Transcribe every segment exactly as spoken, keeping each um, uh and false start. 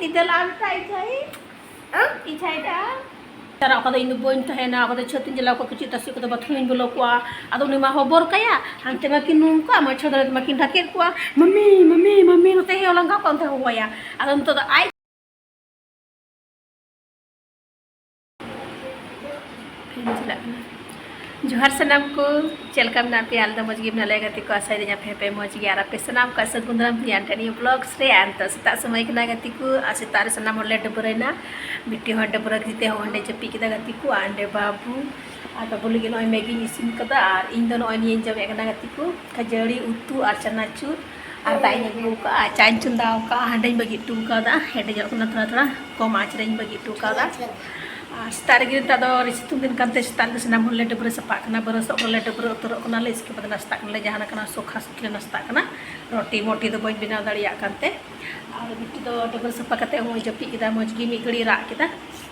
ᱤᱫᱟᱹ ᱞᱟᱜ ᱢᱮᱛᱟᱭ ᱤᱪᱷᱟᱭ᱾ ᱦᱮᱸ? ᱤᱪᱷᱟᱭ ᱫᱟ᱾ ᱪᱟᱞᱟᱜ ᱠᱚᱫᱚ ᱤᱧ ᱫᱚ ᱵᱟᱹᱧ ᱛᱟᱦᱮᱱᱟ, ᱚᱠᱟ ᱫᱚ ᱪᱷᱟᱹᱛᱤᱧ ᱪᱟᱞᱟᱣ ᱠᱚᱜ ᱠᱤᱪᱷᱩ ᱛᱟᱥᱮ ᱠᱚᱫᱚ ᱵᱟᱛᱷᱨᱩᱢᱤᱧ ᱵᱚᱞᱚ ᱠᱚᱜᱼᱟ᱾ ᱟᱫᱚ ᱩᱱᱤ ᱢᱟ ᱦᱚᱵᱚᱨ ᱠᱟᱭᱟ, ᱦᱟᱱᱛᱮ ᱢᱟ ᱠᱤᱱ ᱱᱩᱱ ᱠᱚᱣᱟ, ᱢᱟᱹᱪᱷᱟ ᱫᱟᱨᱮ ᱛᱮᱢᱟ ᱠᱤᱱ ᱰᱷᱟᱠᱮᱫ ᱠᱚᱣᱟ, ᱢᱟᱹᱢᱤ, ᱢᱟᱹᱢᱤ, ᱢᱟᱹᱢᱤ, ᱱᱚᱛᱮ ᱦᱮᱡ ᱞᱟᱝᱜᱟ ᱠᱚᱜᱼᱟ, ᱚᱱᱛᱮ ᱦᱚᱦᱚᱣᱟᱭᱟ᱾ ᱟᱫᱚ ᱱᱤᱛᱚᱜ ᱫᱚ ᱟᱡ ᱪᱟᱞᱟᱜ ᱠᱟᱱᱟ᱾ ᱡᱚᱦᱟᱨ ᱥᱟᱱᱟᱢ ᱠᱚ, ᱪᱮᱫ ᱞᱮᱠᱟ ᱢᱮᱱᱟᱜ ᱯᱮᱭᱟ? ᱟᱞᱮ ᱫᱚ ᱢᱚᱡᱽ ᱜᱮ ᱢᱮᱱᱟᱜ ᱞᱮᱭᱟ ᱜᱟᱛᱮ ᱠᱚ, ᱟᱥᱟᱭ ᱫᱟᱹᱧ ᱟᱯᱮ ᱦᱚᱸᱯᱮ ᱢᱚᱡᱽ ᱜᱮᱭᱟ᱾ ᱟᱨ ᱟᱯᱮ ᱥᱟᱱᱟᱢ ᱠᱚ ᱥᱟᱹᱜᱩᱱ ᱫᱟᱨᱟᱢ ᱛᱤᱧ ᱟᱱᱴᱟᱱᱤᱭᱟ ᱵᱞᱚᱜᱥ ᱨᱮ᱾ ᱟᱨ ᱱᱤᱛᱚᱜ ᱥᱮᱛᱟᱜ ᱥᱚᱢᱚᱭ ᱠᱟᱱᱟ ᱜᱟᱛᱮ ᱠᱚ, ᱟᱨ ᱥᱮᱛᱟᱜ ᱨᱮ ᱥᱟᱱᱟᱢ ᱦᱚᱲ ᱞᱮ ᱰᱟᱹᱵᱽᱨᱟᱹᱭᱮᱱᱟ᱾ ᱵᱤᱴᱤ ᱦᱚᱸ ᱰᱟᱹᱵᱽᱨᱟᱹ ᱠᱟᱛᱮ ᱦᱚᱸ ᱚᱸᱰᱮ ᱡᱟᱹᱯᱤᱫ ᱠᱮᱫᱟ ᱜᱟᱛᱮ ᱠᱚ, ᱟᱨ ᱚᱸᱰᱮ ᱵᱟᱹᱵᱩ ᱟᱨ ᱵᱟᱹᱵᱩ ᱞᱟᱹᱜᱤᱫ ᱱᱚᱜᱼᱚᱭ ᱢᱮᱜᱤᱧ ᱤᱥᱤᱱ ᱠᱟᱫᱟ, ᱟᱨ ᱤᱧ ᱫᱚ ᱱᱚᱜᱼᱚᱭ ᱱᱤᱭᱟᱹᱧ ᱡᱚᱢᱮᱫ ᱠᱟᱱᱟ ᱜᱟᱛᱮ ᱠᱚ, ᱠᱷᱟᱹᱡᱟᱹᱲᱤ ᱩᱛᱩ ᱟᱨ ᱪᱟᱱᱟᱪᱩᱨ, ᱟᱨ ᱫᱟᱜ ᱤᱧ ᱟᱹᱜᱩ ᱟᱠᱟᱫᱼᱟ, ᱟᱨ ᱪᱟᱧ ᱪᱚᱸᱫᱟ ᱟᱠᱟᱫᱼᱟ, ᱦᱟᱸᱰᱮᱧ ᱵᱟᱹᱜᱤ ᱦᱚᱴᱚ ᱟᱠᱟᱫᱟ, ᱦᱮᱰᱮᱡᱚᱜ ᱠᱟᱱᱟ ᱛᱷᱚᱲᱟ ᱛᱷᱚᱲᱟ, ᱠᱚᱢ ᱟᱸᱪ ᱨᱮᱧ ᱵᱟᱹᱜᱤ ᱦᱚᱴᱚ ᱟᱠᱟᱫᱟ᱾ ᱟᱨ ᱥᱮᱛᱟᱜ ᱨᱮᱜᱮ ᱱᱮᱛᱟᱨ ᱫᱚ ᱥᱤᱛᱩᱝ ᱫᱤᱱ ᱠᱟᱱᱛᱮ ᱥᱮᱛᱟᱜ ᱨᱮᱜᱮ ᱥᱟᱱᱟᱢ ᱦᱚᱲ ᱞᱮ ᱰᱟᱹᱵᱽᱨᱟᱹ ᱥᱟᱯᱷᱟᱜ ᱠᱟᱱᱟ, ᱵᱟᱨᱚᱥᱚᱜ ᱠᱚᱞᱮ ᱰᱟᱹᱵᱽᱨᱟᱹ ᱩᱛᱟᱹᱨᱚᱜ ᱠᱟᱱᱟᱞᱮ, ᱤᱥᱠᱮ ᱵᱟᱫ ᱱᱟᱥᱛᱟᱜ ᱠᱟᱱᱟᱞᱮ, ᱡᱟᱦᱟᱸ ᱞᱮᱠᱟᱱᱟᱜ ᱥᱩᱠᱷᱟ ᱥᱩᱠᱷᱤ ᱞᱮ ᱱᱟᱥᱛᱟᱜ ᱠᱟᱱᱟ᱾ ᱨᱩᱴᱤ ᱢᱚᱴᱤ ᱫᱚ ᱵᱟᱹᱧ ᱵᱮᱱᱟᱣ ᱫᱟᱲᱮᱭᱟᱜ ᱠᱟᱱᱛᱮ, ᱟᱨ ᱵᱤᱴᱤ ᱫᱚ ᱰᱟᱹᱵᱽᱨᱟᱹ ᱥᱟᱯᱷᱟ ᱠᱟᱛᱮ ᱦᱚᱸᱭ ᱡᱟᱹᱯᱤᱫ ᱠᱮᱫᱟ, ᱢᱚᱡᱽ ᱜᱮ ᱢᱤᱫ ᱜᱷᱟᱹᱲᱤᱡ ᱨᱟᱜ ᱠᱮᱫᱟ,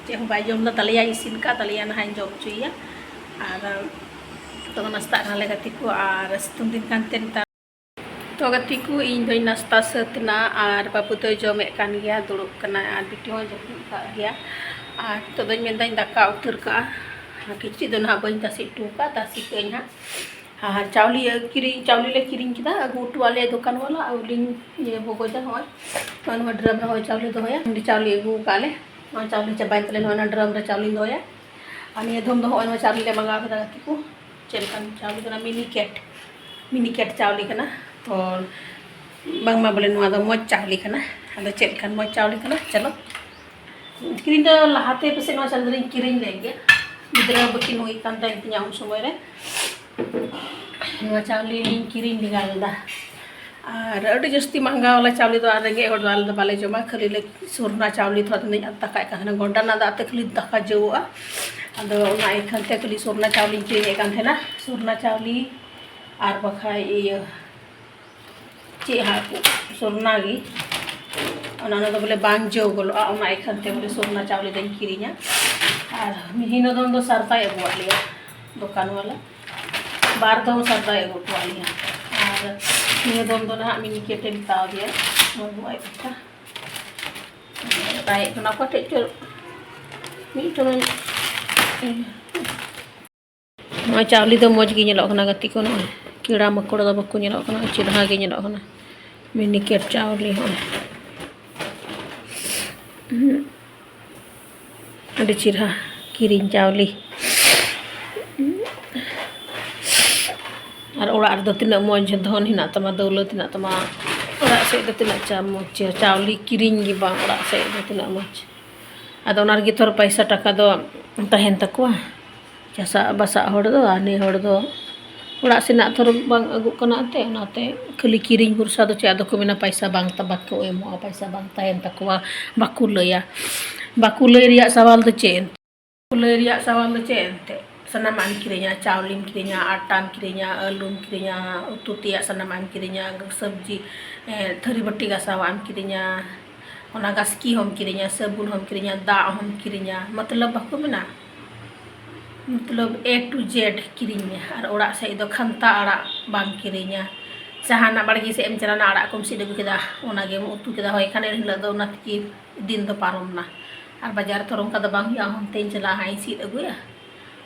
ᱪᱮᱫ ᱦᱚᱸ ᱵᱟᱭ ᱡᱚᱢ ᱞᱮᱫᱟ᱾ ᱫᱟᱞᱮᱭᱟ ᱤᱥᱤᱱ ᱠᱟᱜ, ᱫᱟᱞᱮᱭᱟ ᱱᱟᱦᱟᱜ ᱤᱧ ᱡᱚᱢ ᱦᱚᱪᱚᱭᱮᱭᱟ᱾ ᱟᱨ ᱱᱤᱛᱚᱜ ᱫᱚ ᱱᱟᱥᱛᱟᱜ ᱠᱟᱱᱟᱞᱮ ᱜᱟᱛᱮ ᱠᱚ, ᱟᱨ ᱥᱤᱛᱩᱝ ᱫᱤᱱ ᱠᱟᱱᱛᱮ ᱱᱮᱛᱟᱨ ᱛᱚ ᱜᱟᱛᱮ ᱠᱚ, ᱤᱧ ᱫᱚᱧ ᱱᱟᱥᱛᱟ ᱥᱟᱹᱛ ᱮᱱᱟ ᱟᱨ ᱵᱟᱹᱵᱩ ᱫᱚᱭ ᱡᱚᱢᱮᱫ ᱠᱟᱱ ᱜᱮᱭᱟ, ᱫᱩᱲᱩᱵ ᱠᱟᱱᱟᱭ, ᱟᱨ ᱵᱤᱴᱤ ᱦᱚᱸᱭ ᱡᱟᱹᱯᱤᱫ ᱠᱟᱜ ᱜᱮᱭᱟ᱾ ᱟᱨ ᱱᱤᱛᱚᱜ ᱫᱚᱧ ᱢᱮᱱᱫᱟᱹᱧ ᱫᱟᱠᱟ ᱩᱛᱟᱹᱨ ᱠᱟᱜᱼᱟ, ᱟᱨ ᱠᱤᱪᱨᱤᱡ ᱫᱚ ᱱᱟᱦᱟᱜ ᱵᱟᱹᱧ ᱛᱟᱥᱮ ᱦᱚᱴᱚ ᱠᱟᱜᱼᱟ, ᱛᱟᱥᱮ ᱠᱟᱜ ᱟᱹᱧ ᱦᱟᱸᱜ᱾ ᱟᱨ ᱪᱟᱣᱞᱮ ᱠᱤᱨᱤᱧ, ᱪᱟᱣᱞᱮ ᱞᱮ ᱠᱤᱨᱤᱧ ᱠᱮᱫᱟ, ᱟᱹᱜᱩ ᱦᱚᱴᱚ ᱟᱫ ᱞᱮᱭᱟ ᱫᱚᱠᱟᱱ ᱵᱟᱞᱟ, ᱟᱨ ᱞᱤᱧ ᱤᱭᱟᱹ ᱵᱚᱜᱚᱡᱟ᱾ ᱱᱚᱜᱼᱚᱭ ᱱᱚᱜᱼᱚᱭ ᱱᱚᱣᱟ ᱰᱨᱟᱢ ᱨᱮ ᱦᱚᱸᱜᱼᱚᱭ ᱪᱟᱣᱞᱮ ᱫᱚᱦᱚᱭᱟ, ᱱᱚᱸᱰᱮ ᱪᱟᱣᱞᱮ ᱟᱹᱜᱩ ᱠᱟᱜᱼᱟ ᱞᱮ, ᱱᱚᱣᱟ ᱪᱟᱣᱞᱮ ᱪᱟᱵᱟᱭᱮᱱ ᱛᱟᱞᱮᱭᱟ, ᱱᱚᱜᱼᱚᱭ ᱱᱚᱣᱟ ᱰᱨᱟᱢ ᱨᱮ ᱪᱟᱣᱞᱮᱧ ᱫᱚᱦᱚᱭᱟ᱾ ᱟᱨ ᱱᱤᱭᱟᱹ ᱫᱚᱢ ᱫᱚ ᱦᱚᱸᱜᱼᱚᱭ ᱱᱚᱣᱟ ᱪᱟᱣᱞᱮ ᱞᱮ ᱢᱟᱸᱜᱟᱣ ᱠᱮᱫᱟ ᱜᱟᱛᱮ ᱠᱚ, ᱪᱮᱫ ᱞᱮᱠᱟᱱ ᱪᱟᱣᱞᱮ ᱠᱟᱱᱟ, ᱢᱤᱱᱤ ᱠᱮᱴ, ᱢᱤᱱᱤ ᱠᱮᱴ ᱪᱟᱣᱞᱮ ᱠᱟᱱᱟ᱾ ᱛᱚ ᱵᱟᱝᱢᱟ ᱵᱚᱞᱮ ᱱᱚᱣᱟ ᱫᱚ ᱢᱚᱡᱽ ᱪᱟᱣᱞᱮ ᱠᱟᱱᱟ᱾ ᱟᱫᱚ ᱪᱮᱫ ᱞᱮᱠᱟᱱ ᱢᱚᱡᱽ ᱪᱟᱣᱞᱮ ᱠᱟᱱᱟ, ᱪᱚᱞᱚ᱾ ᱠᱤᱨᱤᱧ ᱫᱚ ᱞᱟᱦᱟᱛᱮ ᱯᱟᱥᱮᱡ ᱱᱚᱣᱟ ᱪᱟᱣᱞᱮ ᱫᱚᱞᱤᱧ ᱠᱤᱨᱤᱧ ᱞᱮᱫ ᱜᱮᱭᱟ, ᱜᱤᱫᱽᱨᱟᱹ ᱵᱟᱹᱠᱤᱱ ᱦᱩᱭ ᱠᱟᱱ ᱛᱟᱦᱮᱸ ᱛᱤᱧᱟ ᱩᱱ ᱥᱚᱢᱚᱭ ᱨᱮ᱾ ᱱᱚᱣᱟ ᱪᱟᱣᱞᱮ ᱞᱤᱧ ᱠᱤᱨᱤᱧ ᱵᱷᱮᱜᱟᱨ ᱞᱮᱫᱟ᱾ ᱟᱨ ᱟᱹᱰᱤ ᱡᱟᱹᱥᱛᱤ ᱢᱟᱦᱜᱟ ᱵᱟᱞᱟ ᱪᱟᱣᱞᱮ ᱫᱚ ᱟᱨ ᱨᱮᱸᱜᱮᱡ ᱦᱚᱲ ᱫᱚ ᱟᱞᱮ ᱫᱚ ᱵᱟᱞᱮ ᱡᱚᱢᱟ, ᱠᱷᱟᱹᱞᱤ ᱞᱮ ᱥᱚᱨᱱᱟ ᱪᱟᱣᱞᱮ ᱛᱷᱚᱲᱟ ᱫᱤᱱ ᱫᱚᱧ ᱫᱟᱠᱟᱭᱮᱫ ᱠᱟᱱ ᱛᱟᱦᱮᱱᱟ, ᱜᱚᱱᱰᱟ ᱨᱮᱱᱟᱜ ᱫᱟᱜ ᱛᱮ ᱠᱷᱟᱹᱞᱤ ᱫᱟᱠᱟ ᱡᱟᱹᱣᱚᱜᱼᱟ᱾ ᱟᱫᱚ ᱚᱱᱟ ᱤᱭᱟᱹᱛᱮ ᱠᱷᱟᱹᱞᱤ ᱥᱚᱨᱱᱟ ᱪᱟᱣᱞᱮᱧ ᱠᱤᱨᱤᱧᱮᱫ ᱠᱟᱱ ᱛᱟᱦᱮᱱᱟ, ᱥᱚᱨᱱᱟ ᱪᱟᱣᱞᱮ ᱟᱨ ᱵᱟᱠᱷᱟᱡ ᱤᱭᱟᱹ ᱪᱮᱫ ᱦᱟᱸᱜ ᱥᱚᱨᱱᱟ ᱜᱮ, ᱚᱱᱟ, ᱚᱱᱟ ᱫᱚ ᱵᱚᱞᱮ ᱵᱟᱝ ᱡᱟᱹᱣ ᱜᱚᱞᱚᱜᱼᱟ, ᱚᱱᱟ ᱤᱠᱷᱟᱹᱱ ᱛᱮ ᱵᱚᱞᱮ ᱥᱚᱨᱱᱟ ᱪᱟᱣᱞᱮ ᱫᱚᱧ ᱠᱤᱨᱤᱧᱟ᱾ ᱟᱨ ᱢᱤᱦᱤ ᱱᱚᱫᱚᱱ ᱫᱚ ᱥᱟᱨᱫᱟᱭ ᱟᱹᱜᱩᱣᱟᱫ ᱞᱮᱭᱟ ᱫᱚᱠᱟᱱ ᱵᱟᱞᱟ, ᱵᱟᱨ ᱫᱚᱢ ᱥᱟᱨᱫᱟᱭ ᱟᱹᱜᱩ ᱦᱚᱴᱚᱣᱟᱫ ᱞᱮᱭᱟ᱾ ᱟᱨ ᱱᱤᱭᱟᱹ ᱫᱚᱢ ᱫᱚ ᱱᱟᱦᱟᱜ ᱢᱤᱱᱤ ᱠᱮᱴᱮ ᱢᱮᱛᱟᱣ ᱫᱮᱭᱟ, ᱵᱟᱹᱵᱩ ᱟᱡ ᱠᱟᱛᱷᱟ᱾ ᱵᱟᱭ ᱠᱟᱱᱟ ᱚᱠᱟ ᱴᱷᱮᱡ ᱪᱚ ᱢᱤᱫᱴᱟᱝ᱾ ᱱᱚᱜᱼᱚᱭ ᱪᱟᱣᱞᱮ ᱫᱚ ᱢᱚᱡᱽ ᱜᱮ ᱧᱮᱞᱚᱜ ᱠᱟᱱᱟ ᱜᱟᱛᱮ ᱠᱚ, ᱱᱚᱜᱼᱚᱭ ᱠᱤᱲᱟ ᱢᱟᱠᱚᱲ ᱫᱚ ᱵᱟᱠᱚ ᱧᱮᱞᱚᱜ ᱠᱟᱱᱟ, ᱪᱮᱨᱦᱟ ᱜᱮ ᱧᱮᱞᱚᱜ ᱠᱟᱱᱟ ᱢᱤᱱᱤᱠᱮᱴ ᱪᱟᱣᱞᱮ᱾ ᱦᱚᱸᱜᱼᱚᱭ ᱟᱹᱰᱤ ᱪᱮᱨᱦᱟ ᱠᱤᱨᱤᱧ ᱪᱟᱣᱞᱮ᱾ ᱟᱨ ᱚᱲᱟᱜ ᱨᱮᱫᱚ ᱛᱤᱱᱟᱹᱜ ᱢᱚᱡᱽ ᱫᱷᱚᱱ ᱦᱮᱱᱟᱜ ᱛᱟᱢᱟ, ᱫᱟᱹᱣᱞᱟᱹᱛ ᱦᱮᱱᱟᱜ ᱛᱟᱢᱟ, ᱚᱲᱟᱜ ᱥᱮᱫ ᱫᱚ ᱛᱤᱱᱟᱹᱜ ᱪᱟ-, ᱢᱚᱡᱽ ᱪᱟᱣᱞᱮ ᱠᱤᱨᱤᱧ ᱜᱮ ᱵᱟᱝ, ᱚᱲᱟᱜ ᱥᱮᱫ ᱫᱚ ᱛᱤᱱᱟᱹᱜ ᱢᱚᱡᱽ᱾ ᱟᱫᱚ ᱚᱱᱟ ᱨᱮᱜᱮ ᱛᱷᱚᱨ ᱯᱚᱭᱥᱟ ᱴᱟᱠᱟ ᱫᱚ ᱛᱟᱦᱮᱱ ᱛᱟᱠᱚᱣᱟ᱾ ᱪᱟᱥᱟᱜ ᱵᱟᱥᱟᱜ ᱦᱚᱲ ᱫᱚ, ᱟᱨ ᱱᱮ ᱦᱚᱲ ᱫᱚ ᱚᱲᱟᱜ ᱥᱮᱱᱟᱜ ᱛᱷᱚᱨ ᱵᱟᱝ ᱟᱹᱜᱩᱜ ᱠᱟᱱᱟ ᱮᱱᱛᱮ, ᱚᱱᱟᱛᱮ ᱠᱷᱟᱹᱞᱤ ᱠᱤᱨᱤᱧ ᱵᱷᱚᱨᱥᱟ ᱫᱚ ᱪᱮᱫ ᱟᱫᱚ ᱠᱚ ᱢᱮᱱᱟ, ᱯᱚᱭᱥᱟ ᱵᱟᱝ ᱛᱟ-, ᱵᱟᱠᱚ ᱮᱢᱚᱜᱼᱟ, ᱯᱚᱭᱥᱟ ᱵᱟᱝ ᱛᱟᱦᱮᱱ ᱛᱟᱠᱚᱣᱟ, ᱵᱟᱠᱚ ᱞᱟᱹᱭᱟ᱾ ᱵᱟᱠᱚ ᱞᱟᱹᱭ ᱨᱮᱭᱟᱜ ᱥᱟᱣᱟᱞ ᱫᱚ ᱪᱮᱫ ᱮᱱᱛᱮ? ᱵᱟᱠᱚ ᱞᱟᱹᱭ ᱨᱮᱭᱟᱜ ᱥᱟᱣᱟᱞ ᱫᱚ ᱪᱮᱫ ᱮᱱᱛᱮ? ᱥᱟᱱᱟᱢᱟᱜ ᱮᱢ ᱠᱤᱨᱤᱧᱟ, ᱪᱟᱣᱞᱮᱢ ᱠᱤᱨᱤᱧᱟ, ᱟᱴᱟᱢ ᱠᱤᱨᱤᱧᱟ, ᱟᱹᱞᱩᱢ ᱠᱤᱨᱤᱧᱟ, ᱩᱛᱩ ᱛᱮᱭᱟᱜ ᱥᱟᱱᱟᱢᱟᱜ ᱮᱢ ᱠᱤᱨᱤᱧᱟ, ᱥᱚᱵᱽᱡᱤ, ᱮ, ᱛᱷᱟᱹᱨᱤ ᱵᱟᱹᱴᱤ ᱜᱟᱥᱟᱣᱟᱜ ᱮᱢ ᱠᱤᱨᱤᱧᱟ, ᱚᱱᱟ ᱜᱟᱥᱠᱤ ᱦᱚᱸᱢ ᱠᱤᱨᱤᱧᱟ, ᱥᱟᱵᱩᱱ ᱦᱚᱸᱢ ᱠᱤᱨᱤᱧᱟ, ᱫᱟᱜ ᱦᱚᱸᱢ ᱠᱤᱨᱤᱧᱟ, ᱢᱚᱛᱞᱚᱵ ᱵᱟᱠᱚ ᱢᱮᱱᱟ, ᱢᱚᱛᱞᱚᱵ A to Z ᱠᱤᱨᱤᱧ ᱢᱮ᱾ ᱟᱨ ᱚᱲᱟᱜ ᱥᱮᱫ ᱫᱚ ᱠᱷᱟᱱᱛᱟ ᱟᱲᱟᱜ ᱵᱟᱢ ᱠᱤᱨᱤᱧᱟ, ᱡᱟᱦᱟᱱᱟᱜ ᱵᱟᱲᱜᱮ ᱥᱮᱫ ᱮᱢ ᱪᱟᱞᱟᱣᱱᱟ, ᱟᱲᱟᱜ ᱠᱚᱢ ᱥᱤᱫ ᱟᱹᱜᱩ ᱠᱮᱫᱟ, ᱚᱱᱟ ᱜᱮᱢ ᱩᱛᱩ ᱠᱮᱫᱟ, ᱦᱳᱭ ᱠᱷᱟᱱ ᱮᱱ ᱦᱤᱞᱳᱜ ᱫᱚ ᱚᱱᱟ ᱛᱮᱜᱮ ᱫᱤᱱ ᱫᱚ ᱯᱟᱨᱚᱢ ᱱᱟ᱾ ᱟᱨ ᱵᱟᱡᱟᱨ ᱛᱚ ᱚᱱᱠᱟ ᱫᱚ ᱵᱟᱝ ᱦᱩᱭᱩᱜᱼᱟ, ᱦᱚᱱᱛᱮᱧ ᱪᱟᱞᱟᱜᱼᱟ, ᱦᱟᱸᱜ ᱤᱧ ᱥᱤᱫ ᱟᱹᱜᱩᱭᱟ,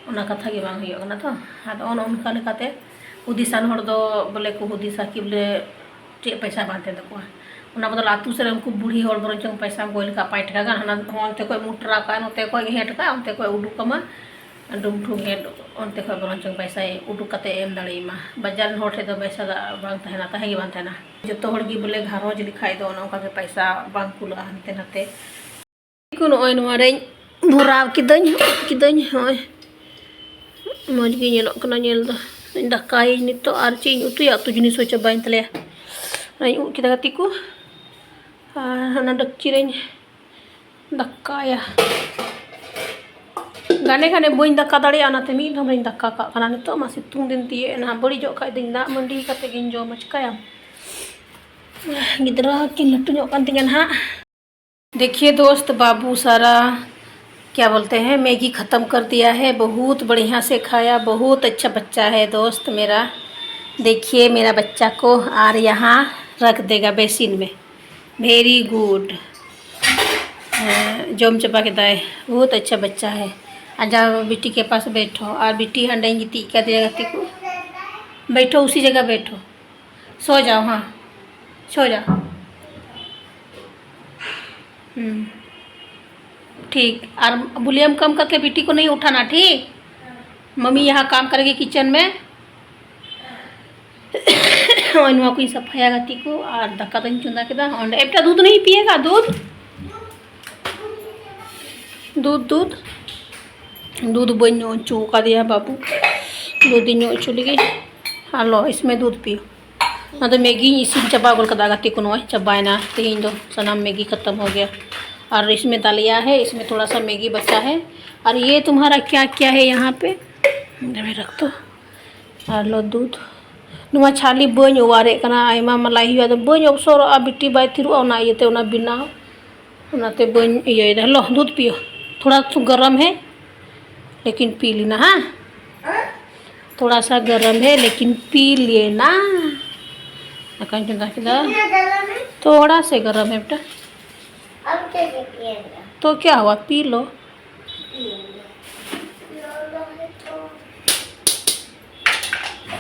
ᱚᱱᱟ ᱠᱟᱛᱷᱟ ᱜᱮ ᱵᱟᱝ ᱦᱩᱭᱩᱜ ᱠᱟᱱᱟ ᱛᱚ᱾ ᱟᱫᱚ ᱚᱱᱮ ᱚᱱᱠᱟ ᱞᱮᱠᱟᱛᱮ ᱦᱩᱫᱤᱥᱟᱱ ᱦᱚᱲ ᱫᱚ ᱵᱚᱞᱮ ᱠᱚ ᱦᱩᱫᱤᱥᱟ ᱠᱤ ᱵᱚᱞᱮ ᱪᱮᱫ ᱯᱚᱭᱥᱟ ᱵᱟᱝ ᱛᱟᱦᱮᱱ ᱛᱟᱠᱚᱣᱟ᱾ ᱚᱱᱟ ᱵᱚᱫᱚᱞ ᱟᱹᱛᱩ ᱥᱮᱫ ᱨᱮ ᱩᱱᱠᱩ ᱵᱩᱲᱦᱤ ᱦᱚᱲ ᱵᱚᱨᱚᱝ ᱪᱚᱝ ᱯᱚᱭᱥᱟᱢ ᱠᱚᱭ ᱞᱮᱠᱷᱟᱱ ᱯᱟᱸᱪ ᱴᱟᱠᱟ ᱜᱟᱱ ᱦᱟᱱᱟ ᱦᱚᱸ ᱚᱱᱛᱮ ᱠᱷᱚᱡ ᱢᱚᱴᱨᱟ ᱠᱟᱜᱼᱟ, ᱱᱚᱛᱮ ᱠᱷᱚᱡ ᱜᱮ ᱦᱮᱸ ᱴᱟᱠᱟ, ᱚᱱᱛᱮ ᱠᱷᱚᱡ ᱩᱰᱩᱠ ᱟᱢᱟ ᱰᱩᱢ ᱴᱷᱩᱢ ᱦᱮᱸ, ᱚᱱᱛᱮ ᱠᱷᱚᱡ ᱵᱚᱨᱚᱝ ᱪᱚᱝ ᱯᱚᱭᱥᱟᱭ ᱩᱰᱩᱠ ᱠᱟᱛᱮ ᱮᱢ ᱫᱟᱲᱮᱭᱟᱢᱟ᱾ ᱵᱟᱡᱟᱨ ᱨᱮᱱ ᱦᱚᱲ ᱴᱷᱮᱡ ᱫᱚ ᱯᱚᱭᱥᱟ ᱫᱚ ᱵᱟᱝ ᱛᱟᱦᱮᱱᱟ, ᱛᱟᱦᱮᱸ ᱜᱮ ᱵᱟᱝ ᱛᱟᱦᱮᱱᱟ᱾ ᱡᱚᱛᱚ ᱦᱚᱲ ᱜᱮ ᱵᱚᱞᱮ ᱜᱷᱟᱨᱚᱸᱡᱽ ᱞᱮᱠᱷᱟᱡ ᱫᱚ ᱚᱱᱮ ᱚᱱᱠᱟ ᱜᱮ ᱯᱚᱭᱥᱟ ᱵᱟᱝ ᱠᱩᱞᱟᱹᱜᱼᱟ ᱦᱟᱱᱛᱮ ᱱᱟᱛᱮ᱾ ᱠᱚ ᱱᱚᱜᱼᱚᱭ ᱱᱚᱣᱟ ᱨᱮᱧ ᱵᱷᱚᱨᱟᱣ ᱠᱤᱫᱟᱹᱧ, ᱠᱤᱫᱟᱹᱧ᱾ ᱱᱚᱜᱼᱚᱭ ᱢᱚᱡᱽ ᱜᱮ ᱧᱮᱞᱚᱜ ᱠᱟᱱᱟ ᱧᱮᱞ ᱫᱚ᱾ ᱫᱟᱠᱟᱭᱟᱹᱧ ᱱᱤᱛᱚᱜ, ᱟᱨ ᱪᱮᱫ ᱤᱧ ᱩᱛᱩᱭᱟ, ᱩᱛᱩ ᱡᱤᱱᱤᱥ ᱦᱚᱸ ᱪᱟᱵᱟᱭᱮᱱ ᱛᱟᱞᱮᱭᱟ᱾ ᱚᱱᱟᱧ ᱩᱫ ᱠᱮᱫᱟ ᱜᱟᱛᱮ ᱠᱚ, ᱟᱨ ᱚᱱᱟ ᱰᱮᱠᱪᱤ ᱨᱮᱧ ᱫᱟᱠᱟᱭᱟ᱾ ᱜᱷᱟᱱᱮ ᱜᱷᱟᱱᱮ ᱵᱟᱹᱧ ᱫᱟᱠᱟ ᱫᱟᱲᱮᱭᱟᱜᱼᱟ, ᱚᱱᱟᱛᱮ ᱢᱤᱫ ᱫᱷᱚᱢ ᱨᱤᱧ ᱫᱟᱠᱟ ᱠᱟᱜ ᱠᱟᱱᱟ᱾ ᱱᱤᱛᱚᱜ ᱢᱟ ᱥᱤᱛᱩᱝ ᱫᱤᱱ ᱛᱤᱭᱟᱹᱜ ᱮᱱᱟ, ᱵᱟᱹᱲᱤᱡᱚᱜ ᱠᱷᱟᱡ ᱫᱚᱧ ᱫᱟᱜ ᱢᱟᱹᱰᱤ ᱠᱟᱛᱮ ᱜᱤᱧ ᱡᱚᱢᱟ, ᱪᱤᱠᱟᱹᱭᱟᱢ? ᱜᱤᱫᱽᱨᱟᱹ ᱠᱤᱱ ᱞᱟᱹᱴᱩ ᱧᱚᱜ ᱠᱟᱱ ᱛᱤᱧᱟ ᱱᱟᱦᱟᱜ᱾ देखिए दोस्त, बाबू सारा क्या बोलते हैं, मैगी ख़त्म कर दिया है। बहुत बढ़िया से खाया, बहुत अच्छा बच्चा है दोस्त मेरा। देखिए मेरा बच्चा को, और यहाँ रख देगा बेसिन में। Very good। ᱦᱮᱸ, ᱡᱚᱢ ᱪᱟᱵᱟ ᱠᱮᱫᱟᱭ᱾ बहुत अच्छा बच्चा है। आ जाओ बेटी के पास बैठो। ᱟᱨ ᱵᱤᱴᱤ ᱦᱟᱸᱰᱮᱧ ᱜᱤᱛᱤᱡ ᱠᱟᱫᱮᱭᱟ ᱜᱟᱛᱮ ᱠᱚ᱾ बैठो, उसी जगह बैठो। सो जाओ, हाँ, सो जाओ। हम्म, ठीक। और वॉल्यूम कम करके बेटी को नहीं उठाना, ठीक? मम्मी यहाँ काम करेगी किचन में। ᱱᱚᱜᱼᱚᱭ ᱱᱚᱣᱟ ᱠᱚᱧ ᱥᱟᱯᱷᱟᱭᱟ ᱜᱟᱛᱮ ᱠᱚ, ᱟᱨ ᱫᱟᱠᱟ ᱫᱚᱧ ᱪᱚᱸᱫᱟ ᱠᱮᱫᱟ᱾ ᱚᱸᱰᱮ ᱮᱠᱴᱟ ᱫᱩᱫᱷ ᱱᱟᱦᱤ ᱯᱤᱭᱮᱜᱟ, ᱫᱩᱫᱷ, ᱫᱩᱫᱷ, ᱫᱩᱫᱷ, ᱫᱩᱫᱷ ᱵᱟᱹᱧ ᱧᱩ ᱦᱚᱪᱚ ᱟᱠᱟᱫᱮᱭᱟ ᱵᱟᱹᱵᱩ, ᱫᱩᱫᱷ ᱤᱧ ᱧᱩ ᱦᱚᱪᱚ ᱞᱮᱜᱮ᱾ ᱟᱞᱚ, ᱤᱥᱢᱮ ᱫᱩᱫᱷ ᱯᱤᱭᱳ᱾ ᱚᱱᱟ ᱫᱚ ᱢᱮᱜᱤᱧ ᱤᱥᱤᱱ ᱪᱟᱵᱟ ᱜᱚᱫ ᱠᱟᱫᱟ ᱜᱟᱛᱮ ᱠᱚ, ᱱᱚᱜᱼᱚᱭ ᱪᱟᱵᱟᱭᱮᱱᱟ ᱛᱮᱦᱮᱧ ᱫᱚ, ᱥᱟᱱᱟᱢ ᱢᱮᱜᱤ ᱠᱷᱟᱛᱟᱢ ᱦᱳ ᱜᱮᱭᱟ᱾ ᱟᱨ ᱤᱥᱢᱮ ᱫᱟᱞᱤᱭᱟ ᱦᱮ, ᱤᱥᱢᱮ ᱛᱷᱚᱲᱟ ᱥᱟ ᱢᱮᱜᱤ ᱵᱟᱪᱟ ᱦᱮ, ᱟᱨ ᱭᱮ ᱛᱩᱢᱦᱟᱨᱟ ᱠᱭᱟ ᱠᱭᱟ ᱦᱮ ᱭᱟᱦᱟᱸ ᱯᱮ, ᱨᱟᱠᱷ ᱫᱚ᱾ ᱟᱨ ᱞᱚ ᱫᱩᱫᱷ᱾ ᱱᱚᱣᱟ ᱪᱷᱟᱞᱤ ᱵᱟᱹᱧ ᱚᱣᱟᱨᱮᱫ ᱠᱟᱱᱟ, ᱟᱭᱢᱟ ᱢᱟᱞᱟᱭ ᱦᱩᱭᱩᱜᱼᱟ, ᱟᱫᱚ ᱵᱟᱹᱧ ᱚᱵᱥᱚᱨᱚᱜᱼᱟ, ᱵᱤᱴᱤ ᱵᱟᱭ ᱛᱷᱤᱨᱚᱜᱼᱟ, ᱚᱱᱟ ᱤᱭᱟᱹᱛᱮ ᱚᱱᱟ ᱵᱮᱱᱟᱣ, ᱚᱱᱟᱛᱮ ᱵᱟᱹᱧ ᱤᱭᱟᱹᱭᱮᱫᱟ᱾ ᱞᱚ ᱫᱩᱫᱷ ᱯᱤᱭᱳ, ᱛᱷᱚᱲᱟ ᱥᱩ ᱜᱚᱨᱚᱢ ᱦᱮ, ᱞᱮᱠᱤᱱ ᱯᱤ ᱞᱮᱱᱟ, ᱦᱮᱸ, ᱛᱷᱚᱲᱟ ᱥᱟ ᱜᱚᱨᱚᱢ ᱦᱮ, ᱞᱮᱠᱤᱱ ᱯᱤ ᱞᱮᱱᱟ᱾ ᱫᱟᱠᱟᱧ ᱪᱚᱸᱫᱟ ᱠᱮᱫᱟ, ᱛᱷᱚᱲᱟ ᱥᱮ ᱜᱚᱨᱚᱢ ᱦᱮ ᱵᱮᱴᱟ᱾ तो क्या हुआ, पी लो।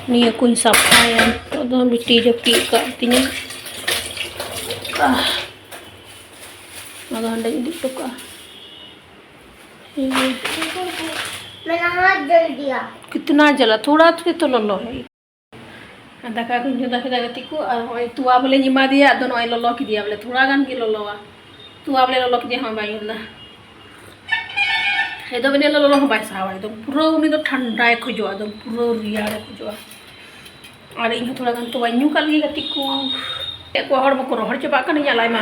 ᱱᱤᱭᱟᱹ ᱠᱚᱧ ᱥᱟᱯᱷᱟᱭᱟ᱾ ᱱᱤᱛᱚᱜ ᱫᱚ ᱵᱤᱴᱤ ᱡᱟᱹᱯᱤᱫ ᱟᱠᱟᱫ ᱛᱤᱧᱟᱹ᱾ ᱟᱦ, ᱚᱱᱟ ᱫᱚ ᱦᱟᱸᱰᱮᱧ ᱤᱫᱤ ᱦᱚᱴᱚ ᱠᱟᱜᱼᱟ᱾ ᱦᱮᱸ᱾ मैंने हाथ जल दिया। कितना जला? थोड़ा तो, तो लॉलो है। ᱫᱟᱠᱟ ᱠᱚᱧ ᱪᱚᱸᱫᱟ ᱠᱮᱫᱟ ᱜᱟᱛᱮ ᱠᱚ, ᱟᱨ ᱱᱚᱜᱼᱚᱭ ᱛᱚᱣᱟ ᱵᱚᱞᱮᱧ ᱮᱢᱟ ᱫᱮᱭᱟ, ᱟᱫᱚ ᱱᱚᱜᱼᱚᱭ ᱞᱚᱞᱚ ᱠᱮᱫᱮᱭᱟ ᱵᱚᱞᱮ, ᱛᱷᱚᱲᱟ ᱜᱟᱱ ᱜᱮ ᱞᱚᱞᱚᱣᱟ᱾ ᱛᱚᱣᱟ ᱵᱚᱞᱮ ᱞᱚᱞᱚ ᱠᱮᱫᱮᱭᱟ, ᱦᱚᱸ ᱵᱟᱭ ᱧᱩ ᱞᱮᱫᱟ᱾ ᱮᱠᱫᱚᱢ ᱤᱱᱟᱹ ᱞᱚᱞᱚ ᱦᱚᱸ ᱵᱟᱭ ᱥᱟᱦᱟᱣᱟ, ᱮᱠᱫᱚᱢ ᱯᱩᱨᱟᱹ ᱩᱱᱤ ᱫᱚ ᱴᱷᱟᱱᱰᱟᱭ ᱠᱷᱚᱡᱚᱜᱼᱟ, ᱮᱠᱫᱚᱢ ᱯᱩᱨᱟᱹ ᱨᱮᱭᱟᱲᱮ ᱠᱷᱚᱡᱚᱜᱼᱟ᱾ ᱟᱨ ᱤᱧ ᱦᱚᱸ ᱛᱷᱚᱲᱟ ᱜᱟᱱ ᱛᱚᱣᱟᱧ ᱧᱩ ᱠᱟᱜ ᱞᱮᱜᱮ ᱜᱟᱛᱮ ᱠᱚ᱾ ᱟᱠᱚᱣᱟᱜ ᱦᱚᱲᱢᱚ ᱠᱚ ᱨᱚᱦᱚᱲ ᱪᱟᱵᱟᱜ ᱠᱟᱱᱟ, ᱤᱧᱟᱹᱜ ᱞᱟᱡ ᱢᱟ,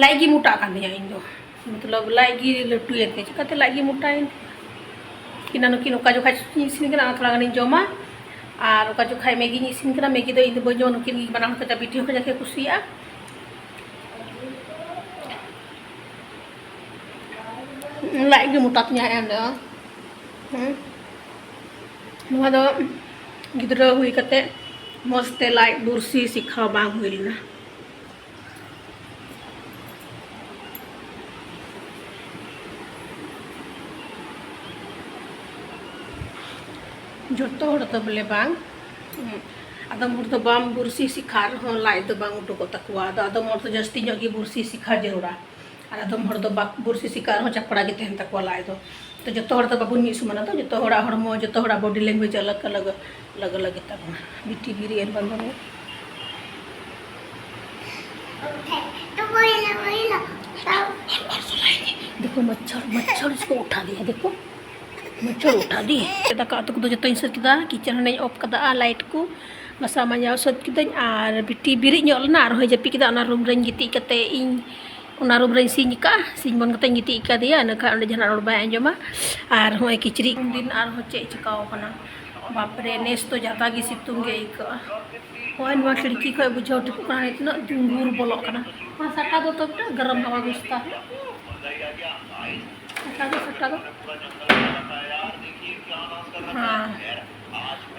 ᱞᱟᱡ ᱜᱮ ᱢᱚᱴᱟᱜ ᱠᱟᱱ ᱛᱤᱧᱟᱹ ᱤᱧ ᱫᱚ᱾ ᱢᱚᱛᱞᱚᱵ ᱞᱟᱡ ᱜᱮ ᱞᱟᱹᱴᱩᱭᱮᱱ ᱛᱤᱧᱟ, ᱪᱤᱠᱟᱹᱛᱮ ᱞᱟᱡ ᱜᱮ ᱢᱚᱴᱟᱭᱮᱱ ᱛᱤᱧᱟ? ᱮᱱᱟᱱ ᱱᱩᱠᱤᱱ ᱚᱠᱟ ᱡᱚᱠᱷᱟᱡ ᱤᱧ ᱤᱥᱤᱱ ᱠᱟᱱᱟ, ᱚᱱᱟ ᱛᱷᱚᱲᱟ ᱜᱟᱱᱤᱧ ᱡᱚᱢᱟ, ᱟᱨ ᱚᱠᱟ ᱡᱚᱠᱷᱟᱡ ᱢᱮᱜᱤᱧ ᱤᱥᱤᱱ ᱠᱟᱱᱟ, ᱢᱮᱜᱤ ᱫᱚ ᱤᱧ ᱫᱚ ᱵᱟᱹᱧ ᱡᱚᱢᱟ, ᱱᱩᱠᱤᱱ ᱜᱮ ᱵᱟᱱᱟ ᱦᱚᱲ ᱠᱟᱡᱟᱠ, ᱵᱤᱴᱤ ᱦᱚᱸ ᱠᱟᱡᱟᱠ ᱮ ᱠᱩᱥᱤᱭᱟᱜᱼᱟ᱾ ᱞᱟᱡ ᱜᱮ ᱢᱚᱴᱟ ᱛᱤᱧᱟᱹ ᱮᱱ ᱫᱚ᱾ ᱦᱮᱸ᱾ ᱱᱚᱣᱟ ᱫᱚ ᱜᱤᱫᱽᱨᱟᱹ ᱦᱩᱭ ᱠᱟᱛᱮ ᱢᱚᱡᱽ ᱛᱮ ᱞᱟᱡ ᱵᱩᱨᱥᱤ ᱥᱤᱠᱷᱟᱣ ᱵᱟᱝ ᱦᱩᱭ ᱞᱮᱱᱟ᱾ ᱡᱚᱛᱚ ᱦᱚᱲ ᱫᱚ ᱵᱚᱞᱮ ᱵᱟᱝ, ᱟᱫᱚᱢ ᱦᱚᱲ ᱫᱚ ᱵᱟᱢ ᱵᱩᱨᱥᱤ ᱥᱤᱠᱷᱟᱜ ᱨᱮᱦᱚᱸ ᱞᱟᱡ ᱫᱚ ᱵᱟᱝ ᱩᱰᱩᱠᱚᱜ ᱛᱟᱠᱚᱣᱟ᱾ ᱟᱫᱚ ᱟᱫᱚᱢ ᱦᱚᱲ ᱫᱚ ᱡᱟᱹᱥᱛᱤ ᱧᱚᱜ ᱜᱮ ᱵᱩᱨᱥᱤ ᱥᱤᱠᱷᱟ ᱡᱟᱹᱨᱩᱲᱟ, ᱟᱨ ᱟᱫᱚᱢ ᱦᱚᱲ ᱫᱚ ᱵᱟᱠ-, ᱵᱩᱨᱥᱤ ᱥᱤᱠᱷᱟ ᱨᱮᱦᱚᱸ ᱪᱟᱯᱲᱟ ᱜᱮ ᱛᱟᱦᱮᱱ ᱛᱟᱠᱚᱣᱟ ᱞᱟᱡ ᱫᱚ᱾ ᱛᱚ ᱡᱚᱛᱚ ᱦᱚᱲ ᱫᱚ ᱵᱟᱵᱚᱱ ᱢᱤᱫ ᱥᱚᱢᱟᱱᱟ, ᱛᱚ ᱡᱚᱛᱚ ᱦᱚᱲᱟᱜ ᱦᱚᱲᱢᱚ, ᱡᱚᱛᱚ ᱦᱚᱲᱟᱜ body language ᱟᱞᱟᱜᱽ ᱟᱞᱟᱜᱽ, ᱟᱞᱟᱜᱽ ᱟᱞᱟᱜᱽ ᱜᱮᱛᱟ ᱵᱚᱱᱟ᱾ ᱵᱤᱴᱤ ᱵᱤᱨᱤ ᱮᱱ ᱵᱟᱝ ᱫᱚ ᱫᱮᱠᱷᱳ, ᱢᱟᱪᱷᱟᱲ, ᱢᱟᱪᱷᱟᱲ ᱤᱥᱠᱳ ᱩᱴᱷᱟ ᱫᱤᱭᱟ, ᱫᱮᱠᱷᱳ, ᱢᱟᱪᱷᱟᱲ ᱩᱴᱷᱟ ᱫᱤᱭᱟ᱾ ᱫᱟᱠᱟ ᱩᱛᱩ ᱠᱚᱫᱚ ᱡᱚᱛᱚᱧ ᱥᱟᱹᱛ ᱠᱮᱫᱟ, kitchen ᱦᱚᱸᱧ off ᱠᱟᱫᱟ, ᱟᱨ light ᱠᱚ ᱜᱷᱟᱥᱟᱣ ᱢᱟᱡᱟᱣ ᱥᱟᱹᱛ ᱠᱤᱫᱟᱹᱧ, ᱟᱨ ᱵᱤᱴᱤ ᱵᱮᱨᱮᱫ ᱧᱚᱜ ᱞᱮᱱᱟ, ᱟᱨᱦᱚᱸᱭ ᱡᱟᱹᱯᱤᱫ ᱠᱮᱫᱟ᱾ ᱚᱱᱟ room ᱨᱮᱧ ᱜᱤᱛᱤᱡ ᱠᱟᱛᱮ ᱤᱧ, ᱚᱱᱟ room ᱨᱮᱧ ᱥᱤᱧ ᱠᱟᱜᱼᱟ, ᱥᱤᱧ ᱵᱚᱱ ᱠᱟᱛᱮᱧ ᱜᱤᱛᱤᱡ ᱠᱟᱫᱮᱭᱟ, ᱤᱱᱟᱹ ᱠᱷᱟᱱ ᱚᱸᱰᱮ ᱡᱟᱦᱟᱱᱟᱜ ᱨᱚᱲ ᱵᱟᱭ ᱟᱸᱡᱚᱢᱟ᱾ ᱟᱨ ᱦᱚᱸᱜᱼᱚᱭ ᱠᱤᱪᱨᱤᱡ ᱩᱱᱫᱤᱱ ᱟᱨᱦᱚᱸ ᱪᱮᱫ ᱪᱤᱠᱟᱹᱣ ᱠᱟᱱᱟ, ᱵᱟᱯᱨᱮ, ᱱᱮᱥ ᱫᱚ ᱡᱟᱫᱟ ᱜᱮ ᱥᱤᱛᱩᱝ ᱜᱮ ᱟᱹᱭᱠᱟᱹᱜᱼᱟ᱾ ᱦᱳᱭ, ᱱᱚᱣᱟ ᱠᱷᱤᱲᱠᱤ ᱠᱷᱚᱡ ᱵᱩᱡᱷᱟᱹᱣ ᱴᱷᱤᱠᱚᱜ ᱠᱟᱱᱟ, ᱛᱤᱱᱟᱹᱜ ᱫᱩᱸᱫᱩᱨ ᱵᱚᱞᱚᱜ ᱠᱟᱱᱟ᱾ ᱦᱚᱸ, ᱥᱟᱴᱟ ᱫᱚ ᱛᱚᱵᱮ ᱜᱚᱨᱚᱢ ᱦᱟᱣᱟ ᱜᱩᱥᱛᱟ ᱦᱮᱸ᱾ ᱥᱟᱴᱟ ᱫᱚ, ᱥᱟᱴᱟ ᱫᱚ᱾ ᱦᱮᱸ᱾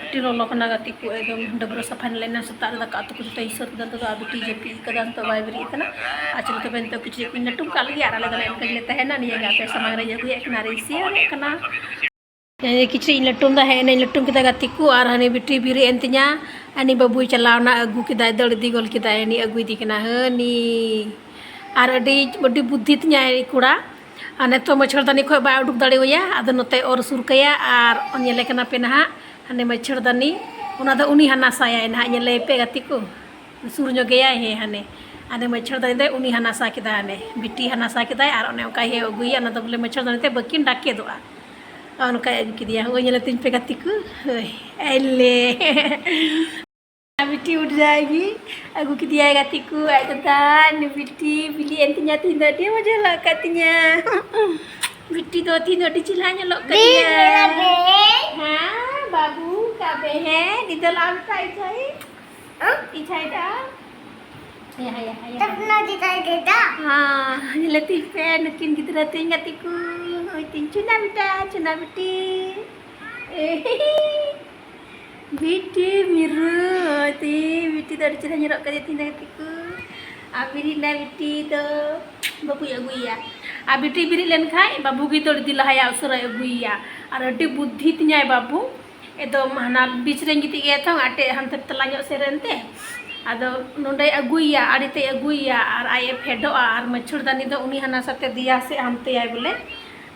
ᱟᱹᱰᱤ ᱞᱚᱞᱚ ᱠᱟᱱᱟ ᱜᱟᱛᱮ ᱠᱚ, ᱮᱠᱫᱚᱢ ᱰᱟᱹᱵᱽᱨᱟᱹ ᱥᱟᱯᱷᱟ ᱞᱮᱱᱟ ᱥᱮᱛᱟᱜ ᱨᱮ, ᱫᱟᱠᱟ ᱩᱛᱩ ᱠᱚ ᱡᱚᱛᱚ ᱤᱥᱤᱱ ᱠᱮᱫᱟ᱾ ᱱᱤᱛᱚᱜ ᱫᱚ ᱟᱨ ᱵᱤᱴᱤ ᱡᱟᱹᱯᱤᱫ ᱠᱟᱫᱟ, ᱱᱤᱛᱚᱜ ᱵᱟᱭ ᱵᱮᱨᱮᱫ ᱠᱟᱱᱟ᱾ ᱟᱨ ᱪᱚᱞᱚ ᱛᱚᱵᱮ ᱱᱤᱛᱚᱜ ᱠᱤᱪᱨᱤᱡ ᱠᱚᱧ ᱞᱟᱹᱴᱩᱢ ᱠᱟᱜ ᱞᱮᱜᱮ, ᱟᱨ ᱟᱞᱮ ᱫᱚ ᱱᱚᱝᱠᱟ ᱜᱮᱞᱮ ᱛᱟᱦᱮᱱᱟ᱾ ᱱᱤᱭᱟᱹ ᱜᱮ ᱟᱯᱮ ᱥᱟᱢᱟᱝ ᱨᱮᱧ ᱟᱹᱜᱩᱭᱮᱫ ᱠᱟᱱᱟ ᱟᱨᱤᱧ share ᱮᱫ ᱠᱟᱱᱟ᱾ ᱦᱮᱸ, ᱠᱤᱪᱨᱤᱡ ᱤᱧ ᱞᱟᱹᱴᱩᱢ ᱫᱟ, ᱦᱮᱸ, ᱮᱱᱮᱧ ᱞᱟᱹᱴᱩᱢ ᱠᱮᱫᱟ ᱜᱟᱛᱮ ᱠᱚ, ᱟᱨ ᱦᱟᱹᱱᱤ ᱵᱤᱴᱤ ᱵᱮᱨᱮᱫ ᱮᱱ ᱛᱤᱧᱟ᱾ ᱦᱟᱹᱱᱤ ᱵᱟᱹᱵᱩᱭ ᱪᱟᱞᱟᱣ ᱱᱟ, ᱟᱹᱜᱩ ᱠᱮᱫᱟᱭ, ᱫᱟᱹᱲ ᱤᱫᱤ ᱜᱚᱞ ᱠᱮᱫᱟᱭ, ᱦᱟᱹᱱᱤ ᱟᱹᱜᱩᱭᱮᱫᱮ ᱠᱟᱱᱟ, ᱦᱟᱹᱱᱤ᱾ ᱟᱨ ᱟᱹᱰᱤ, ᱟᱹᱰᱤ ᱵᱩᱫᱽᱫᱷᱤ ᱛᱤᱧᱟᱭ ᱠᱚᱲᱟ᱾ ᱟᱨ ᱱᱤᱛᱚᱜ ᱢᱟᱹᱪᱷᱟᱹᱲᱫᱟᱹᱱᱤ ᱠᱷᱚᱡ ᱵᱟᱭ ᱩᱰᱩᱠ ᱫᱟᱲᱮᱣᱟᱭᱟ, ᱟᱫᱚ ᱱᱚᱛᱮ ᱚᱨ ᱥᱩᱨ ᱠᱟᱭᱟ, ᱟᱨ ᱧᱮᱞᱮ ᱠᱟᱱᱟ ᱯᱮ ᱱᱟᱦᱟᱜ, ᱦᱟᱱᱮ ᱢᱟᱹᱪᱷᱟᱹᱲᱫᱟᱹᱱᱤ, ᱚᱱᱟ ᱫᱚ ᱩᱱᱤ ᱦᱟᱱᱟ ᱥᱟᱭᱟᱭ ᱱᱟᱦᱟᱜ, ᱧᱮᱞᱮ ᱯᱮ ᱜᱟᱛᱮ ᱠᱚ᱾ ᱥᱩᱨ ᱧᱚᱜ ᱜᱮᱭᱟᱭ, ᱦᱮᱸ, ᱦᱟᱱᱮ᱾ ᱦᱟᱱᱮ ᱢᱟᱹᱪᱷᱟᱹᱲ ᱫᱟᱨᱮ ᱫᱚ ᱩᱱᱤ ᱦᱟᱱᱟ ᱥᱟ ᱠᱮᱫᱟᱭ, ᱦᱟᱱᱮ ᱵᱤᱴᱤ ᱦᱟᱱᱟ ᱥᱟ ᱠᱮᱫᱟᱭ, ᱟᱨ ᱚᱱᱮ ᱚᱱᱠᱟ ᱦᱮ ᱟᱹᱜᱩᱭᱟ, ᱚᱱᱟ ᱫᱚ ᱵᱚᱞᱮ ᱢᱟᱹᱪᱷᱟᱹᱲ ᱫᱟᱨᱮ ᱛᱮ ᱵᱟᱹᱠᱤᱱ ᱰᱟᱠᱮᱫᱚᱜᱼᱟ᱾ ᱚᱱᱠᱟᱭ ᱟᱹᱜᱩ ᱠᱮᱫᱮᱭᱟ, ᱦᱳᱭ, ᱧᱮᱞᱮ ᱛᱤᱧ ᱯᱮ ᱜᱟᱛᱮ ᱠᱚ, ᱦᱳᱭ, ᱟᱭᱞᱮ᱾ ᱵᱤᱴᱤ ᱩᱰ ᱡᱟᱭᱜᱤ, ᱟᱹᱜᱩ ᱠᱮᱫᱮᱭᱟᱭ ᱜᱟᱛᱮ ᱠᱚ, ᱟᱡ ᱫᱟᱫᱟ, ᱱᱩᱭ ᱵᱤᱴᱤ ᱵᱤᱞᱤ ᱮᱱ ᱛᱤᱧᱟ, ᱛᱤᱦᱤᱧ ᱫᱚ ᱟᱹᱰᱤ ᱢᱚᱡᱟ ᱧᱮᱞᱚᱜ ᱠᱟᱱ ᱛᱤᱧᱟ᱾ ᱵᱤᱴᱤ ᱫᱚ ᱛᱤᱦᱤᱧ ᱫᱚ ᱟᱹᱰᱤ ᱪᱮᱦᱨᱟ ᱧᱮᱞᱚᱜ ᱠᱟᱱ ᱛᱤᱧᱟ᱾ ᱦᱮᱸ, ᱵᱟᱵᱩ, ᱠᱟᱵᱮ, ᱦᱮᱸ, ᱱᱤᱛᱚᱜ ᱞᱟᱢ ᱴᱟᱭ ᱴᱟᱭ᱾ ᱤᱪᱷᱟᱭ ᱫᱟ᱾ ᱦᱟᱭᱟ, ᱦᱟᱭᱟ, ᱦᱟᱭᱟ᱾ ᱛᱟᱯᱱᱟ ᱫᱤᱫᱟᱭ ᱫᱮᱫᱟ᱾ ᱦᱮᱸ, ᱧᱮᱞᱮ ᱛᱤᱧ ᱯᱮ, ᱱᱩᱠᱤᱱ ᱜᱤᱫᱽᱨᱟᱹ ᱛᱤᱧ ᱜᱟᱛᱮ ᱠᱚ᱾ ᱦᱳᱭ ᱛᱤᱧ ᱪᱩᱱᱟ ᱵᱮᱴᱟ, ᱪᱩᱱᱟ ᱵᱤᱴᱤ᱾ ᱵᱤᱴᱤ ᱢᱤᱨᱩ, ᱦᱳᱭ ᱛᱤᱧ ᱵᱤᱴᱤ ᱫᱚ ᱟᱹᱰᱤ ᱪᱮᱦᱨᱟ ᱧᱮᱞᱚᱜ ᱠᱟᱱᱟ ᱛᱤᱧ ᱜᱟᱛᱮ ᱠᱚ᱾ ᱟᱨ ᱵᱤᱨᱤᱫ ᱱᱟᱭ ᱵᱤᱴᱤ ᱫᱚ ᱵᱟᱹᱵᱩᱭ ᱟᱹᱜᱩᱭᱮᱭᱟ᱾ ᱟᱨ ᱵᱤᱴᱤ ᱵᱤᱨᱤᱫ ᱞᱮᱱᱠᱷᱟᱡ ᱵᱟᱹᱵᱩ ᱜᱮ ᱫᱚ ᱤᱫᱤ ᱞᱟᱦᱟᱭᱟ, ᱩᱥᱟᱹᱨᱟᱭ ᱟᱹᱜᱩᱭᱮᱭᱟ᱾ ᱟᱨ ᱟᱹᱰᱤ ᱵᱩᱫᱽᱫᱷᱤ ᱛᱤᱧᱟᱭ ᱵᱟᱹᱵᱩ᱾ ᱮᱠᱫᱚᱢ ᱦᱟᱱᱟ ᱵᱤᱪ ᱨᱮᱧ ᱜᱤᱛᱤᱡ ᱜᱮᱭᱟ ᱛᱚ, ᱟᱴᱮᱫ ᱦᱟᱱᱛᱮ ᱛᱟᱞᱟ ᱧᱚᱜ ᱥᱮᱫ ᱨᱮ ᱮᱱᱛᱮ᱾ ᱟᱫᱚ ᱱᱚᱸᱰᱮᱭ ᱟᱹᱜᱩᱭᱮᱭᱟ, ᱟᱲᱮ ᱛᱮᱭ ᱟᱹᱜᱩᱭᱮᱭᱟ ᱟᱨ ᱟᱡ ᱮ ᱯᱷᱮᱰᱚᱜᱼᱟ ᱟᱨ ᱢᱟᱹᱪᱷᱩᱲ ᱫᱟᱹᱱᱤ ᱫᱚ ᱩᱱᱤ ᱦᱟᱱᱟ ᱥᱟᱛᱮ ᱫᱮᱭᱟ ᱥᱮᱫ ᱦᱟᱱᱛᱮᱭᱟᱭ ᱵᱚᱞᱮ᱾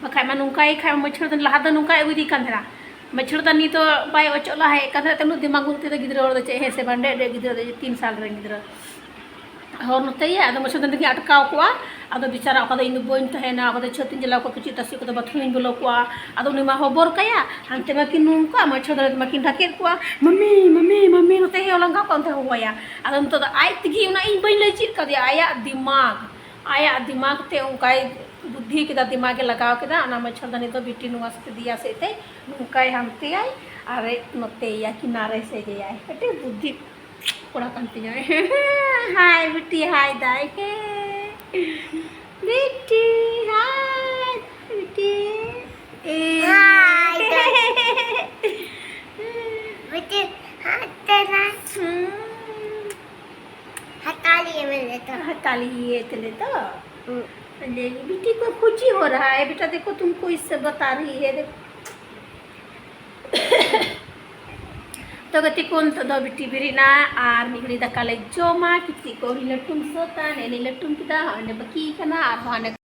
ᱵᱟᱠᱷᱟᱡ ᱢᱟ ᱱᱚᱝᱠᱟᱭ ᱠᱷᱟᱡ ᱢᱟᱹᱪᱷᱩᱲ ᱫᱟᱹᱱᱤ ᱞᱟᱦᱟ ᱫᱚ ᱱᱚᱝᱠᱟᱭ ᱟᱹᱜᱩᱭᱮᱫᱮ ᱠᱟᱱ ᱛᱟᱦᱮᱱᱟ᱾ ᱢᱟᱹᱪᱷᱩᱲ ᱫᱟᱹᱱᱤ ᱫᱚ ᱵᱟᱭ ᱚᱪᱚᱜ ᱞᱟᱦᱟᱭᱮᱫ ᱠᱟᱱ ᱛᱟᱦᱮᱱᱟ, ᱩᱱᱟᱹᱜ ᱫᱤᱢᱟᱜᱽ ᱵᱟᱹᱱᱩᱜ ᱛᱟᱭᱟ ᱜᱤᱫᱽᱨᱟᱹ ᱦᱚᱲ ᱫᱚ, ᱪᱮᱫ ᱦᱮᱸ ᱥᱮ ᱵᱟᱝ, ᱰᱮ ᱰᱮ ᱜᱤᱫᱽᱨᱟᱹ ᱫᱚ, ᱛᱤᱱ ᱥᱟᱞ ᱨᱮᱱ ᱜᱤᱫᱽᱨᱟᱹ᱾ ᱦᱚᱨ ᱱᱚᱛᱮᱭᱟ, ᱟᱫᱚ ᱢᱟᱹᱪᱷᱩᱲ ᱫᱟᱹᱱᱤ ᱛᱟᱹᱠᱤᱱ ᱟᱴᱠᱟᱣ ᱠᱚᱜᱼᱟ᱾ ᱟᱫᱚ ᱵᱮᱪᱟᱨᱟ ᱚᱠᱟ ᱫᱚ ᱤᱧ ᱫᱚ ᱵᱟᱹᱧ ᱛᱟᱦᱮᱱᱟ, ᱚᱠᱟ ᱫᱚ ᱪᱷᱟᱹᱛᱤᱧ ᱪᱟᱞᱟᱣ ᱠᱚᱜᱼᱟ, ᱠᱤᱪᱨᱤᱡ ᱛᱟᱥᱮ ᱠᱚᱫᱚ ᱵᱟᱛᱷᱨᱩᱢᱤᱧ ᱵᱚᱞᱚ ᱠᱚᱜᱼᱟ᱾ ᱟᱫᱚ ᱩᱱᱤ ᱢᱟ ᱦᱚᱵᱚᱨ ᱠᱟᱭᱟ, ᱦᱟᱱᱛᱮ ᱢᱟ ᱠᱤᱱ ᱱᱚᱝᱠᱟ, ᱢᱟᱹᱪᱷᱩᱲ ᱫᱟᱹᱱᱤ ᱢᱟ ᱠᱤᱱ ᱰᱟᱠᱮᱫ ᱠᱚᱣᱟ, "ᱢᱟᱹᱢᱤ, ᱢᱟᱹᱢᱤ, ᱢᱟᱹᱢᱤ", ᱱᱚᱛᱮ ᱦᱮᱡ ᱞᱟᱸᱜᱟ ᱠᱚᱜᱼᱟ, ᱚᱱᱛᱮ ᱦᱚᱦᱚᱣᱟᱭᱟ᱾ ᱟᱫᱚ ᱱᱤᱛᱚᱜ ᱫᱚ ᱟᱡ ᱛᱮᱜᱮ, ᱚᱱᱟ ᱤᱧ ᱵᱟᱹᱧ ᱞᱟᱹᱭ ᱪᱮᱫ ᱠᱟᱫᱮᱭᱟ, ᱟᱭᱟᱜ ᱫᱤᱢᱟᱜᱽ, ᱟᱭᱟᱜ ᱫᱤᱢᱟᱜᱽ ᱛᱮ ᱚᱱᱠᱟᱭ ᱵᱩᱫᱽᱫᱷᱤ ᱠᱮᱫᱟ, ᱫᱤᱢᱟᱜᱽ ᱮ ᱞᱟᱜᱟᱣ ᱠᱮᱫᱟ᱾ ᱚᱱᱟ ᱢᱟᱹᱪᱷᱩᱲ ᱫᱟᱹᱱᱤ ᱫᱚ ᱵᱤᱴᱤ ᱱᱚᱣᱟ ᱥᱮᱫ ᱫᱮᱭᱟ ᱥᱮᱫ ᱛᱮ ᱱᱚᱝᱠᱟᱭ ᱦᱟᱱᱛᱮᱭᱟᱭ ᱟᱨ ᱱᱚᱛᱮᱭᱟ, ᱠᱤᱱᱟᱨᱮ ᱥᱮᱡᱮᱭᱟᱭ᱾ ᱟᱹᱰᱤ ᱵᱩᱫᱽᱫᱷᱤ ᱠᱚᱲᱟ ᱠᱟᱱ ᱛᱤᱧᱟᱭ᱾ ᱦᱟᱭ ᱵᱤᱴᱤ, ᱦᱟᱭ ᱫᱟᱭ᱾ ᱦᱮᱸ᱾ ᱵᱤᱴᱤ, ᱦᱟᱭ ᱵᱤᱴᱤ᱾ ᱮ᱾ ᱦᱟᱭ ᱫᱟᱭ᱾ ᱵᱤᱴᱤ, ᱦᱟᱭ ᱫᱟᱭ᱾ ᱦᱩᱸ᱾ हटा लिए मैंने तो। हटा लिए थे तो। हम्म। ले, बिट्टी को खुशी हो रहा है बेटा, देखो तुमको इससे बता रही है, देखो। ᱛᱚ ᱜᱟᱛᱮ ᱠᱚ, ᱱᱤᱛᱚᱜ ᱫᱚ ᱵᱤᱴᱤ ᱵᱮᱨᱮᱫ ᱮᱱᱟ ᱟᱨ ᱢᱤᱫ ᱜᱷᱟᱹᱲᱤ ᱫᱟᱠᱟ ᱞᱮ ᱡᱚᱢᱟ᱾ ᱠᱤᱪᱨᱤᱡ ᱠᱚ ᱟᱹᱣᱨᱤ ᱞᱟᱹᱴᱩᱢ ᱥᱟᱹᱛᱟ, ᱱᱮᱜᱼᱮ ᱞᱟᱹᱴᱩᱢ ᱠᱮᱫᱟ, ᱦᱚᱸᱜᱼᱚᱭ ᱞᱮ ᱵᱟᱹᱠᱤ ᱠᱟᱱᱟ ᱟᱨᱦᱚᱸ ᱦᱟᱱᱮ